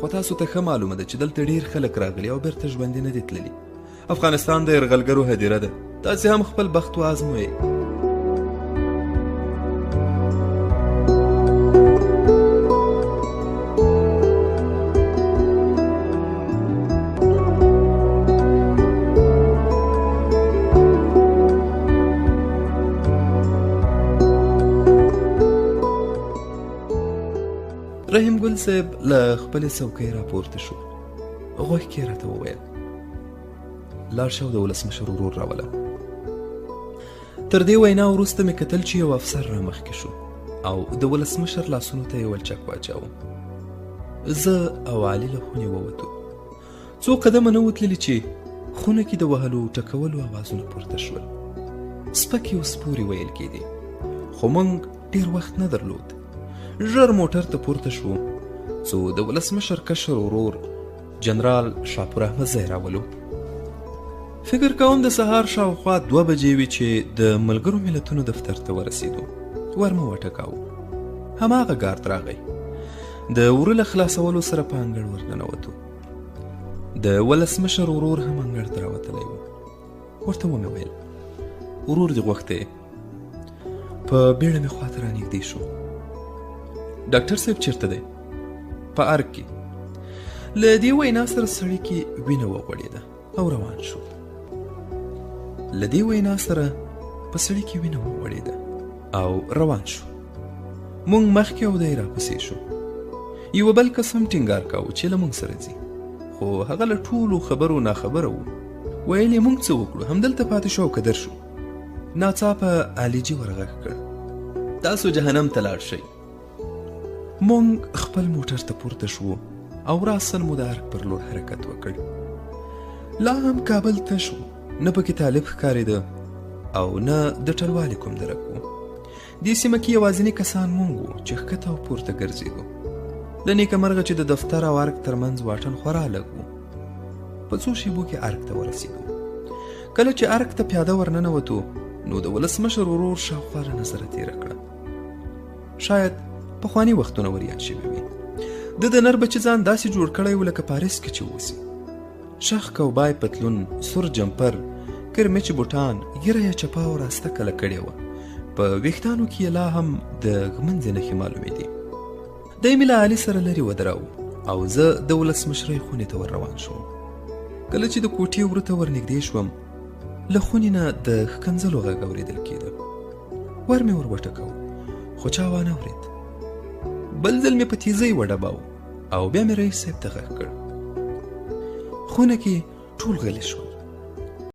خو تاسو ته ښه معلومه ده چې دلته ډیر خلک راغلي او بیرته ژوندي نه دي تللي. افغانستان د یرغلګرو هدیره ده، تاسې هم خپل بخت وازموئ. رحیم ګل صاحب له خپلې څوکۍ راپورته شو، غوږ کې راته وویل لاړ شه او د ولسمشر ورور راوله. تر دې وینا وروسته مې کتل چې یو افسر رامخکې شو او د ولسمشر لاسونو ته یې ولچک واچاوه. زه او علي له خونې ووتو. څو قدمه نه وو تللي چې خونه کې د وهلو ټکولو اوازونه پورته شول. سپکې او سپورې ویل کېدې، خو موږ ډېر وخت نه درلود. ژر موټر ته پورته شوو څو د ولسمشر کشر ورور جنرال شاپور احمدزی راولو. فکر کوم د سهار شاوخوا 2 بجې وې چې د ملګرو ملتونو دفتر ته ورسېدو. ور مو وټکاوه. هماغه ګارد راغی. د وره له خلاصولو سره په انګړ ورننوتو. د ولسمشر ورور هم انګړ ته راوتلی و. ورته ومې ویل ورور دې غوښتی. په بیړه مې خواته رانږدې شو. ډاکټر صاحب چېرته دی؟ په ارګ کې. له دې وینا سره سړي کې وینه وغوړېده او روان شو. له دې وینا سره په سړي کې وینه وغوړېده او روان شو. مونږ مخکې او دی راپسې شو. یوه بل کس هم ټینګار کاوه چې له مونږ سره ځي، خو هغه له ټولو خبرو ناخبره و. ویل یې مونږ څه وکړو، همدلته پاتې شو او که درشو. ناڅاپه علیجي ورغږ کړ، تاسو جهنم ته لاړ شئ. مونږ خپل موټر ته پورته شوو او راساً مو د ارګ پر لور حرکت وکړ. لا هم کابل تش و، نه پکې طالب ښکارېده او نه د ټلوالې کوم درک و. دې سیمه کې یوازیني کسان مونږ وو چې ښکته او پورته ګرځېدو. له نیکه مرغه چې د دفتر او ارګ ترمنځ واټن خورا لږ و. په څو شیبو کې ارګ ته ورسېدو. کله چې ارګ ته پیاده ورننوتو نو د ولسمشر ورور شاوخوا له نظره تېره کړه. شاید پخواني وختونه وریاد شوي وي. ده د نر بچي ځان داسې جوړ کړی و لکه پاریس کې چې اوسي. شخ کوبای پتلون، سور جمپر، کرمچ بوټان، ږیره یې چپه او راسته کله کړې وه. په ویښتانو کې یې لا هم د ږمنځې نښې معلومېدې. دی مې له علي سره لرې ودراوه او زه د ولسمشرۍ خونې ته ور روان شوم. کله چې د کوټې وره ته ورنږدې شوم، له خونې نه د ښکنځلو غږ اورېدل کېده. ور مې ور وټکاوه، خو چا وانه ورېد. بل ځل مې په تیزۍ وډباوه او بیا مې رئیس صاحب ته غږ کړ. خونه کې ټول غلي شول.